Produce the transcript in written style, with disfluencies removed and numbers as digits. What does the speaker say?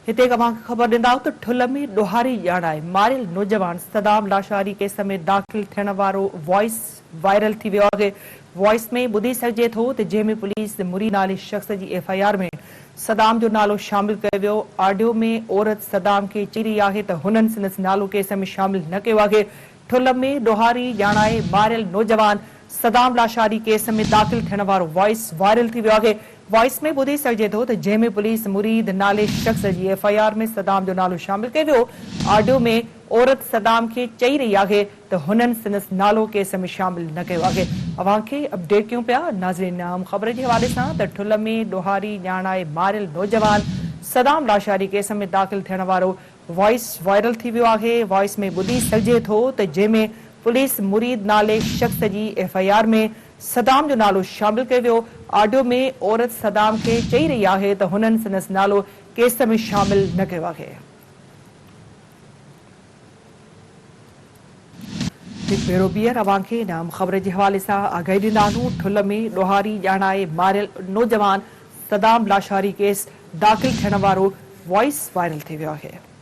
هتي اوهان کي خبر ڏيندا آهيون ته ٺل ۾ ڏوهاري ڄاڻائي ماريل نوجوان صدام لاشاري ڪيس ۾ داخل ٿيڻ وارو وائس وائرل ٿي ويو آهي. وائس ۾ ٻڌي سگهجي ٿو ته جنهن ۾ پوليس مريد نالي شخص جي ايف I R ۾ Saddam جو نالو شامل ڪيو ويو. آڊيو ۾ عورت صدام کي چئي رهي آهي ته هنن سندس نالو ڪيس ۾ شامل نه ڪيو آهي. ٺل ۾ ڏوهاري ڄاڻائي ماريل نوجوان صدام لاشاري ڪيس ۾ داخل ٿيڻ وارو وائس وائرل ٿي ويو آهي. وائس ۾ ٻڌي سگهجي ٿو ته جنهن ۾ پوليس مريد نالي شخص جي ايف I R ۾ Saddam جو نالو شامل ڪيو ويو. آڊيو ۾ عورت صدام کي چئي رهي آهي ته هنن سندس نالو ڪيس ۾ شامل نه ڪيو آهي. اوهان کي اپڊيٽ ڪيون پيا ناظرين اهم خبر جي حوالي سان ته ٺل ۾ ڏوهاري ڄاڻائي ماريل نوجوان صدام لاشاري ڪيس ۾ داخل ٿيڻ وارو وائس وائرل ٿي ويو آهي، وائس ۾ ٻڌي سگهجي ٿو ته جنهن ۾ پوليس مريد نالي شخص جي ايف I R ۾ Saddam جو نالو شامل ڪيو ويو، آڊيو ۾ عورت صدام کي چئي رهي آهي ته هنن سندس نالو ڪيس ۾ شامل نه ڪيو آهي. هڪ ڀيرو ٻيهر اوهان کي ان اهم خبر جي حوالي سان آگاهي ڏيندا هلون، ٺل ۾ ڏوهاري ڄاڻائي ماريل نوجوان صدام لاشاري ڪيس داخل ٿيڻ وارو وائس وائرل ٿي ويو آهي.